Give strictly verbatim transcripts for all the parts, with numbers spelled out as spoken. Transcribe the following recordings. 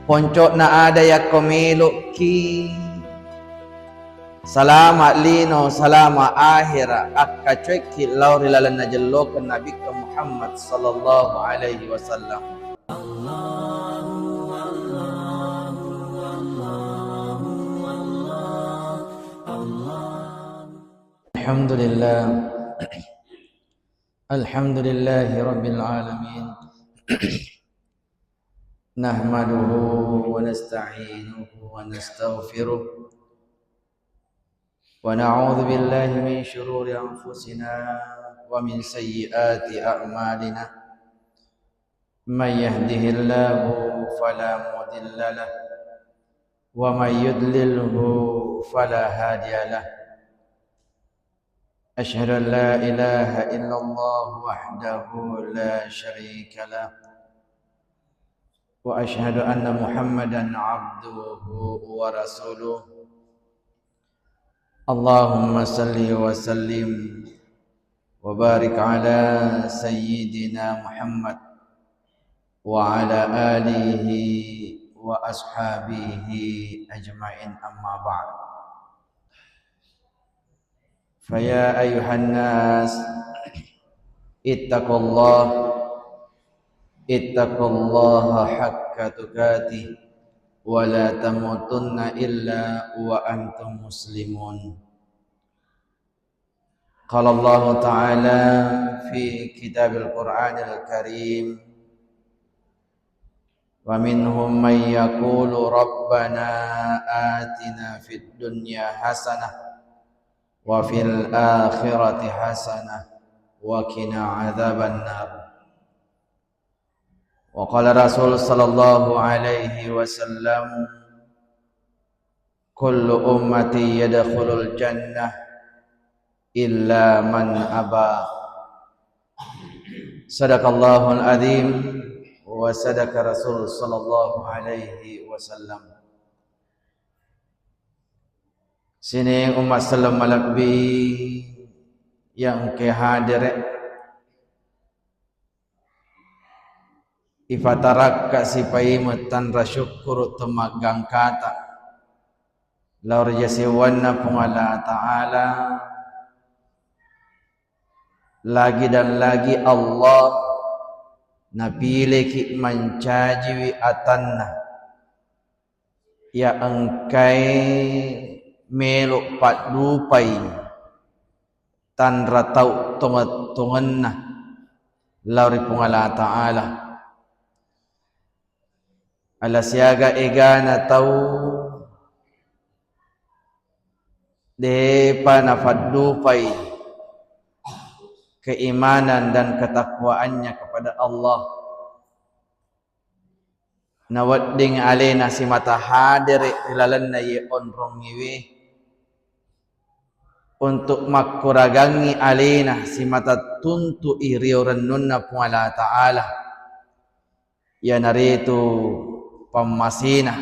Ponco'na ada yakko melo'ki salama lino, salama ahera, akkacoekki lao ri lalenna jellokeng Nabikka Muhammad sallallahu alaihi wasallam. Alhamdulillah. Alhamdulillahi rabbil alamin. Nahmaduhu wa nasta'inuhu wa nastaghfiruh. Wa na'udzu billahi min syururi anfusina wa min sayyiati a'malina. Man yahdihillahu fala mudilla lah, wa man yudlilhu fala hadiya lah. Asyhadu an la ilaha illallah wahdahu la syarika lah, wa asyhadu anna Muhammadan abduhu wa rasuluh. Allahumma salli wa sallim wa barik ala sayyidina Muhammad wa ala alihi wa ashabihi ajmain, amma ba'd. Faya ayyuhan nas, ittaqullah, ittaqullaha haqqa tuqatih, wa la tamutunna illa wa antum muslimun. Qala Allahu ta'ala fi kitabil Qur'anil Karim, wa minhum man yaqulu rabbana atina fid dunya hasanah wa fil akhirati hasanah wa qina adzaban nar. Wa qala Rasul sallallahu alaihi wasallam, kullu ummati yadkhulul jannah illa man aba. Sadaqallahul adzim wa sadaqa Rasul sallallahu alaihi wasallam. Sining umma selleng malebbi yang engke hadere, ifatarakka sipaimeng tanra syukkuru temmaggangkata lao ri jasewanna Puang Allah Ta'ala, lagi dan lagi Allah napileki mancajiwi atanna iya engkae melo paddupai tanra tau tongeng-tongenna lao ri Puang Allah Ta'ala. Ala siaga egana tau depa nafaddupai keimanan dan ketakwaannya kepada Allah. Nawedding alena simata hadere ri lalenna iye onrongngiwe untuk makkuragangngi alena simata tuntu'i rio rennunna Puang Allah Ta'ala, iyanaritu pammasina.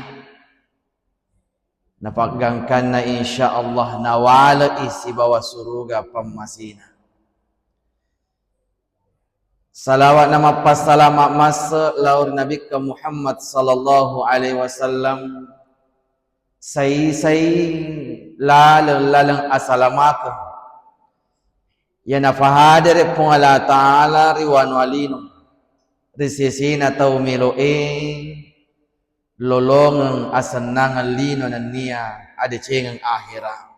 Napaggangkanna, insya Allah, nawale'i sibawa suruga pammasina. Salawat na mappassalama masse lao ri Nabikka Muhammad sallallahu alaihi wasallam, saisai laleng-laleng asalamakeng iya nafahadere Puang Allah Ta'ala ri wanua lino, ri sesena tau melo'e lolongeng asennangeng lino nennia adecengeng ahera.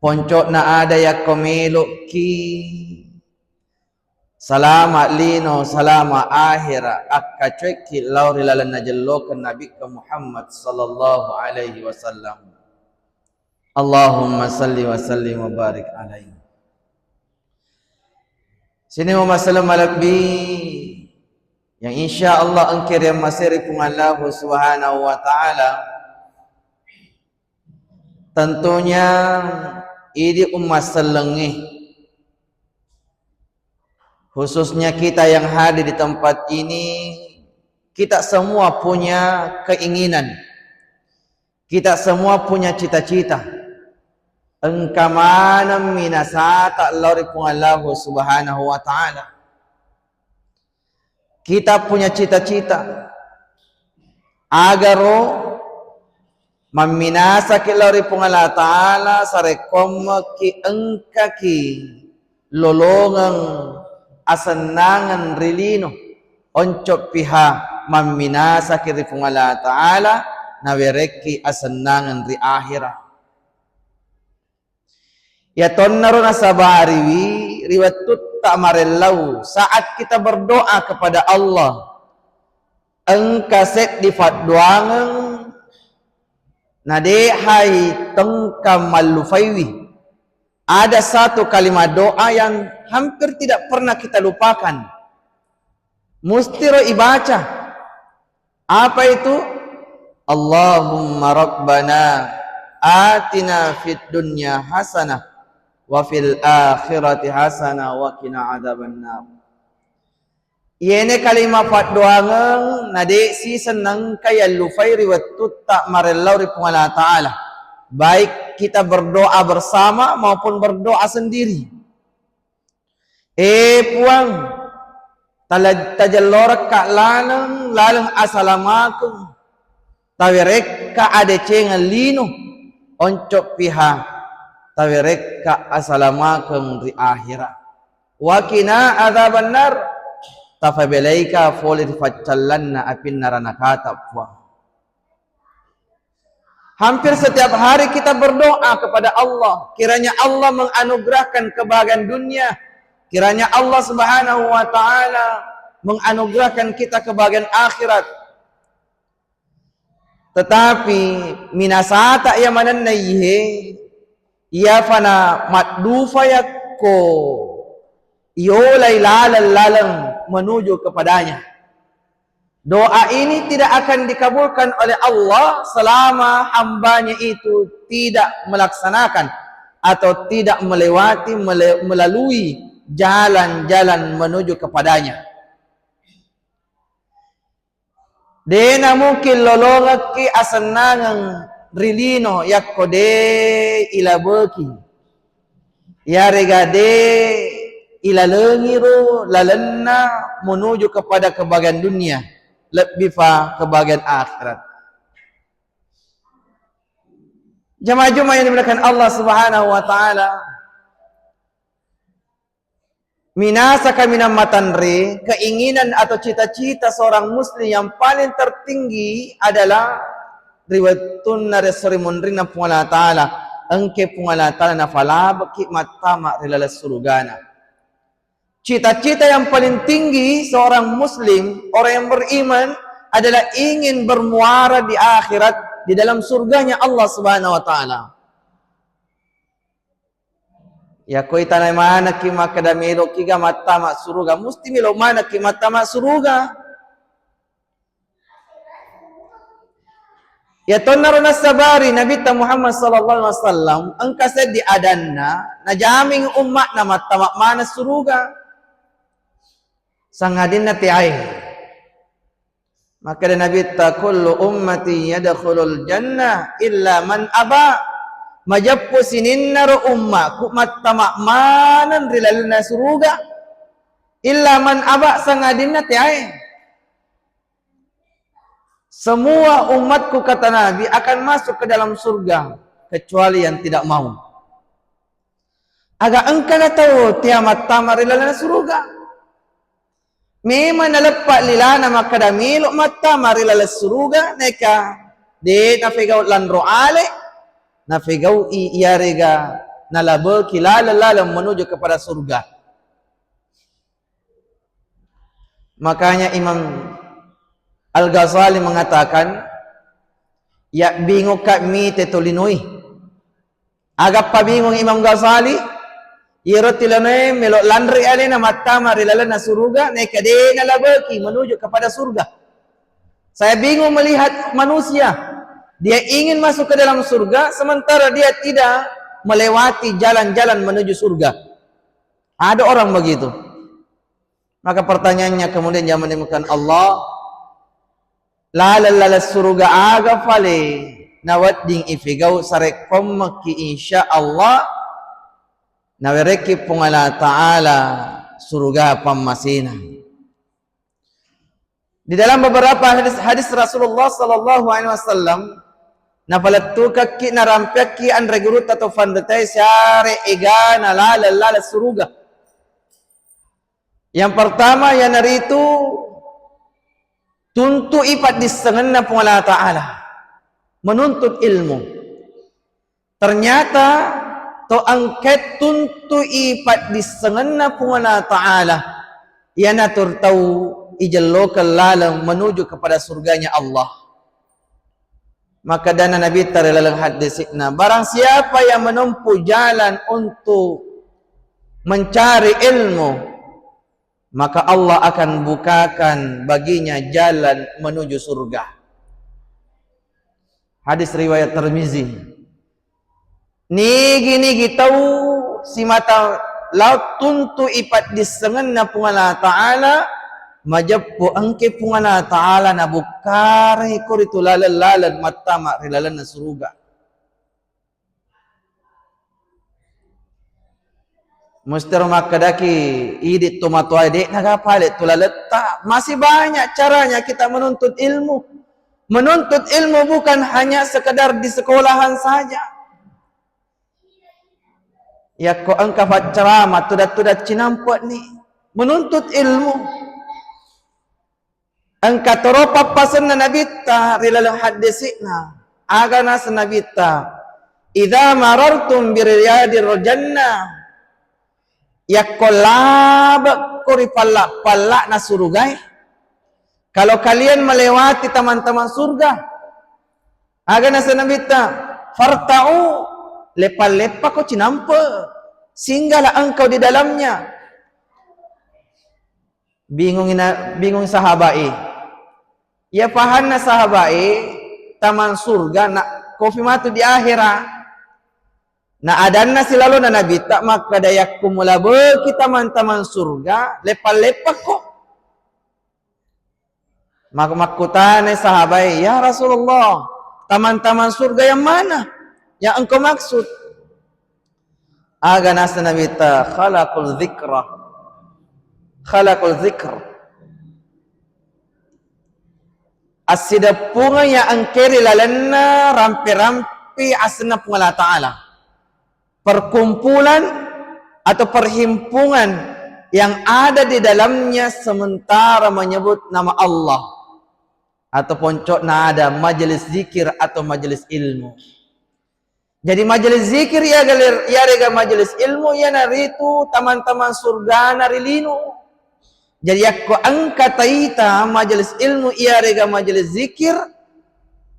Ponco'na ada yakko melo'ki salama lino, salama ahera, akkacoekki lao ri lalenna jellokeng Nabikka Muhammad sallallahu alaihi wasallam. Allahumma salli wa sallim wa barik alaihi. Sining umma selleng malebbi yang insya Allah engke riammasei ri Puang Allah Subhanahu wa Ta'ala. Tentunya idi umma sellengnge, khususnya kita yang hadir di tempat ini, kita semua punya keinginan, kita semua punya cita-cita. Engka maneng minasata lao ri Puang Allah Subhanahu wa Ta'ala. Kita punya cita-cita. Agaro mamminasaki lao ri Puang Allah Ta'ala, sarekkommekki engkaki lolongeng asennangeng ri lino, oncoppiha mamminasaki ri Puang Allah Ta'ala, nawerekki asennangeng ri akhera. Yatonnaro nasabariwi ri wettutta marellau, saat kita berdoa kepada Allah, engka seddi faddoangeng nadehai tengka mallufaiwi. Ada satu kalimat doa yang hampir tidak pernah kita lupakan. Mustiro ibaca. Apa itu? Allahumma rabbana atina fid dunya hasanah wa fil akhirati hasanah wa qina adzabannar. Iyene kalima faddoangeng nade siseng nengka yallufai ri wettutta marellau ri Puang Allah Ta'ala, baik kita berdoa bersama maupun berdoa sendiri. Eh Puang, tala-, tajellorekka laleng, laleng asalamakeng, tawerekka adecengeng lino, oncoppiha tawerekka asalamakeng ri akhera. Wa qina adzabannar, tafabelaika fole ri faccallanna apinna ranakata, Puang. Hampir setiap hari kita berdoa kepada Allah, kiranya Allah menganugerahkan kebahagiaan dunia, kiranya Allah Subhanahu wa Ta'ala menganugerahkan kita kebahagiaan akhirat. Tetapi minasata iya manenna ihe, iyafana maddufa yakko iyolai laleng-laleng menuju kepadanya. Doa ini tidak akan dikabulkan oleh Allah selama hambanya itu tidak melaksanakan atau tidak melewati, mele-, melalui jalan-jalan menuju kepadanya. De namungkin lolongekki asennangeng ri lino yakko de ilabeki. Iyarega de ilalengiro lalenna menuju kepada kebahagiaan dunia, lebbi fa kebahagiaan akhirat. Jamaah Jumat yang dimuliakan Allah Subhanahu wa Ta'ala, minasa kaminang matanre, keinginan atau cita-cita seorang muslim yang paling tertinggi adalah ri wettunna resso ri munrinna Puang Allah Ta'ala, engke Puang Allah Ta'ala nafalabeki mattama ri laleng surugana. Cita-cita yang paling tinggi seorang muslim, orang yang beriman, adalah ingin bermuara di akhirat, di dalam surganya Allah Subhanahu wa Ta'ala. Yakko itana manekki makkeda meloki ga mattama suruga, musti melo manekki mattama suruga. Yatonnaro nassabari Nabitta Muhammad sallallahu alaihi wasallam, engka seddi adanna najaming ummatna mattama maneng suruga. Sangadinna teae. Makkeda Nabitta, "Kullu ummati yadkhulul jannah illa man aba." Majeppu sininnaro ummaku mattama maneng ri lalenna suruga, illa man aba, sangadinna teae. Semua umatku, kata Nabi, akan masuk ke dalam surga kecuali yang tidak mau. Aga engkaga tau tea mattama ri lalenna suruga? Memang naleppa lilana makkeda melo mattama ri laleng suruga, neka de nafegau lanro ale, nafegau'i iyarega nalabeki laleng-laleng menuju kepada surga. Makanya Imam Al-Ghazali mengatakan, ya bingokka mite tolinoi. Aga pabingung Imam Ghazali? Iyaro tilanoe melo lanri alena mattama ri lalenna suruga, naika de nalabeki menuju kepada surga. Saya bingung melihat manusia, dia ingin masuk ke dalam surga sementara dia tidak melewati jalan-jalan menuju surga. Ada orang begitu. Maka pertanyaannya kemudian, jamaah dimuliakan Allah, laleng-laleng suruga aga fale nawedding ifigau sarekkommekki, insya Allah nawerekki Puang Allah Ta'ala suruga pammasena. Di dalam beberapa hadis, hadis Rasulullah sallallahu alaihi wasallam, napalettukekki, narampeakki anre gurutta to fanritae siare egana laleng-laleng suruga. Yang pertama, iyanaritu tuntui paddissengenna Puang Allah Ta'ala, menuntut ilmu. Ternyata to engkae tuntui paddissengenna Puang Allah Ta'ala, iyanatu tau ijellokeng laleng menuju kepada surganya Allah. Makkedana Nabitta ri laleng haddese'na, barang siapa yang menempuh jalan untuk mencari ilmu, maka Allah akan bukakan baginya jalan menuju surga. Hadis riwayat Tirmizi. Nigi-nigi tau simata lao tuntui paddissengenna Puang Allah Ta'ala, majeppu engke Puang Allah Ta'ala nabukkarai ko ritu laleng-laleng mattama ri lalenna suruga. Mustero makkedaki idi tomatoae, de'na ga pale tu laletta. Masih banyak caranya kita menuntut ilmu. Menuntut ilmu bukan hanya sekedar di sekolahan saja. Yakko engka faccerama, tuda-tuda cinampe'ni menuntut ilmu. Engka toro pappasenna Nabitta ri laleng haddese'na. Aga naseng Nabitta, "Idza marartum bi riyadir jannah." Yakko labekko ri palla-palla'na surugae, kalau kalian melewati taman-taman surga, aga naseng Nabitta, "Farta'u," leppa-leppako cinampe, singgahlah engkau di dalamnya. Bingung ina-, bingung sahabai. Iya pahanna sahabai, taman surga na kofi matu di akhera. Na adanna silalona Nabitta makkeda, yakko mulabeki taman-taman surga, leppa-leppakko. Mak-, makkutanai sahabai, "Ya Rasulullah, taman-taman surga yang mana yang engkau maksud?" Aga naseng Nabitta, "Khalaqul dzikra." Khalaqul dzikr. Assideppungeng yang engke ri lalenna rampe-rampe asenna Puang Allah Ta'ala. Perkumpulan atau perhimpungan yang ada di dalamnya sementara menyebut nama Allah. Atau poncokna ada majelis zikir atau majelis ilmu. Jadi majelis zikir iya galer-, iyarega majelis ilmu iyanaritu taman-taman surgana ri lino. Jadi yakko engka taita majelis ilmu iyarega majelis zikir,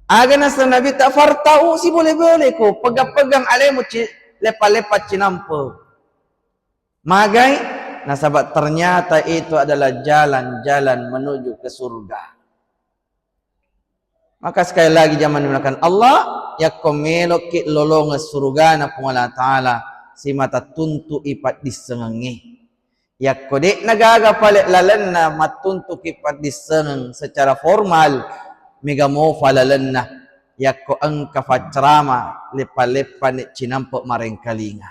aga naseng Nabitta, "Farta'u," sibole-boleko, pegang-pegang alemu ci-, leppa-leppa cinampe. Magai? Nasaba ternyata itu adalah jalan-jalan menuju ke surga. Maka sekali lagi, jamaah dimuliakan Allah, yakko meloki lolongeng surugana Puang Allah Ta'ala, simata tuntui paddissengengnge. Yakko de'na gaga pale lalenna mattuntuki paddissengeng secara formal, mega mofa lalenna. Yakko engka faccerama, leppa-leppani cinampe marengkalinga.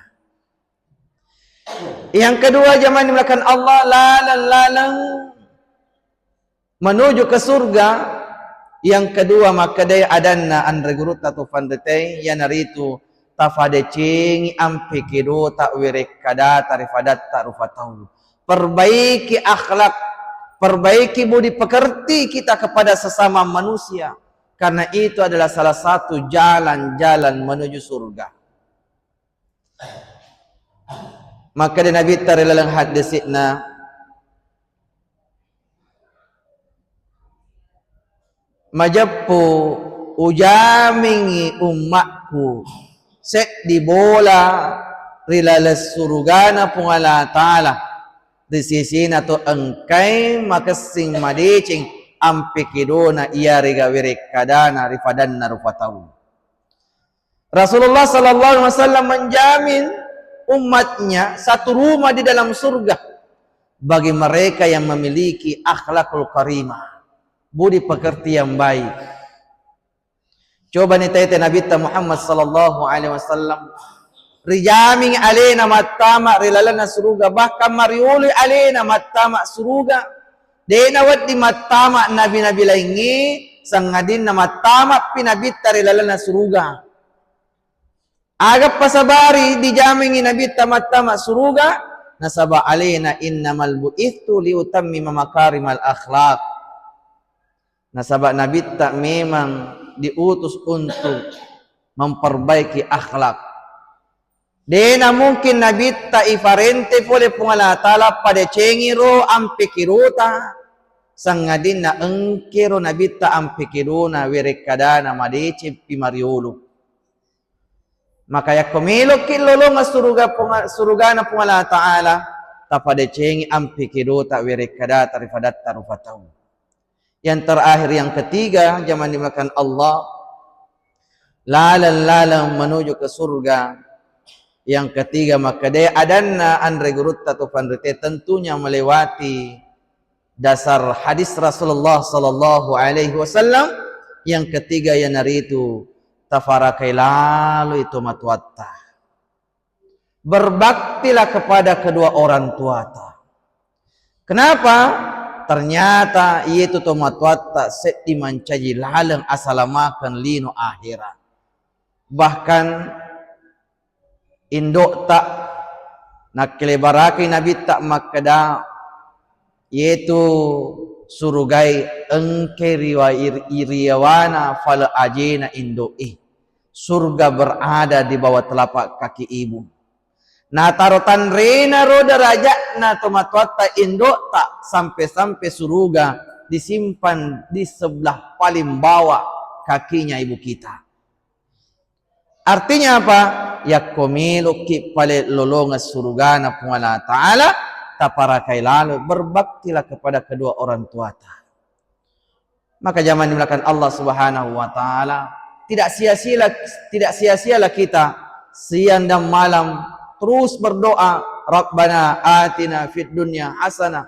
Yang kedua, jamaah dimuliakan Allah, laleng-laleng menuju ke surga. Yang kedua, makkedai adanna anre gurutta tu fanritae, iyanaritu tafadecengi ampe kedota, werekkadata ri fadatta rupa tau. Perbaiki akhlak, perbaiki budi pekerti kita kepada sesama manusia. Karena itu adalah salah satu jalan-jalan menuju surga. Makkeda Nabitta ri laleng haddese'na, "Majeppu ujamingngi ummakku seddi bola ri laleng surugana Puang Allah Ta'ala, ri sisina to engkai makessing madeceng ampe kedona iyarega werekkadana ri fadanna rupa tau." Rasulullah sallallahu alaihi wasallam menjamin umatnya satu rumah di dalam surga bagi mereka yang memiliki akhlakul karimah, budi pekerti yang baik. Coba ni tete Nabitta Muhammad sallallahu alaihi wasallam, rijamin alena mattama ri lalenna suruga, bahkan marioloi alena mattama suruga. De' nawedding mattama nabi-nabi laingnge, sangadinna mattamapi nabitta ri lalenna suruga. Aga pasabari dijamengngi nabitta mattama suruga? Nasaba alena innamal bu'itsu liutammima makarimal akhlak. Nasaba nabitta memang diutus untuk memperbaiki akhlak. De' namungkin nabitta ifarente pole Puang Allah Ta'ala padecengi ro ampikirota, sangadinna engkero nabitta ampikirona werekkadana madecengpi mariolo. Maka yakko meloki lolongeng suruga Puang-, surugana Puang Allah Ta'ala, tapadecengi ampikirota werekkadata ri padatta rupa tau. Yang terakhir, yang ketiga, jamaah dimuliakan Allah, laleng-laleng menuju ke surga. Yang ketiga, makkeda adanna anre gurutta tu panrite tentunya melewati dasar hadis Rasulullah sallallahu alaihi wasallam. Yang ketiga, iyanaritu tafarakai laloi tomatoatta. Berbaktilah kepada kedua orang tuata. Kenapa? Ternyata iyatu tomatoatta seddi mancaji laleng asalamakeng lino akhirat. Bahkan indo'ta nakkelebaraki nabitta makkeda, iyetu surugae engke riwa-, ir-, iriyawana fale ajena indo'e. Surga berada di bawah telapak kaki ibu. Nataro tanrena ro derajatna tomatoatta indo'ta sampe-sampe suruga disimpan di sebelah paling bawah kakinya ibu kita. Artinya apa? Yakko meloki pale lolongeng surugana Puang Allah Ta'ala, taparakai lalo, berbaktilah kepada kedua orang tuata. Maka jamaah dimuliakan Allah Subhanahu wa Ta'ala, tidak sia-sialah, tidak sia-sialah kita siang dan malam terus berdoa, "Rabbana atina fid dunya hasanah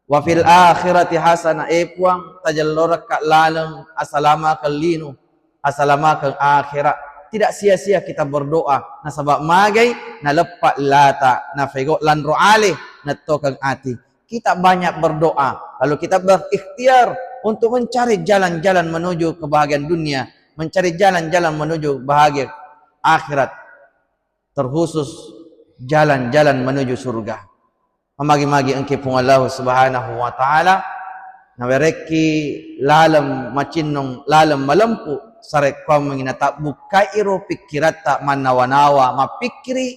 wa fil akhirati hasanah." Eh Puang, tajellorekka laleng asalamakeng lino, asalamakeng akhirat. Tidak sia-sia kita berdoa. Nasaba magai? Naleppa lata, nafego lanro ale, nettokeng ati. Kita banyak berdoa, lalu kita berikhtiar untuk mencari jalan-jalan menuju kebahagiaan dunia, mencari jalan-jalan menuju bahagia akhirat, terkhusus jalan-jalan menuju surga. Mamagi-magi engke Puang Allah Subhanahu wa Ta'ala nawerekki laleng macinnong, laleng malempu, sarekkuammengngi natabbukkai ro pikkiratta mannawa-nawa mappikkiri,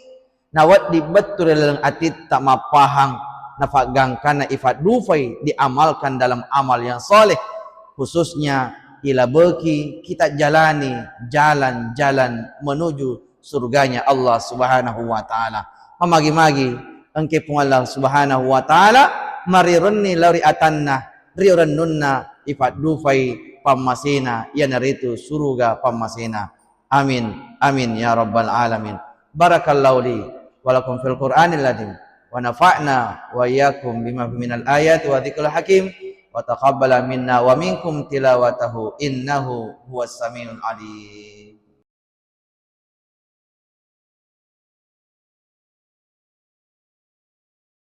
nawedding bettu ri laleng atitta mappahang, nafaggangkanna ifaddufai diamalkan dalam amal yang soleh, khususnya ilabeki kita jalani jalan-jalan menuju surganya Allah Subhanahu wa Ta'ala. Mamagi-magi engke Puang Allah Subhanahu wa Ta'ala marirenni lao ri atanna, ri rennunna ifaddufai pammasena, iyanaritu suruga pammasena. Amin. Amin ya rabbal alamin. Barakallahu li wa lakum fil Qur'anil azim. Wa nafa'na wa iyyakum bima fihi minal ayati wa dzikril hakim. Wa taqabbala minna wa minkum tilawatahu innahu huwas samiul alim.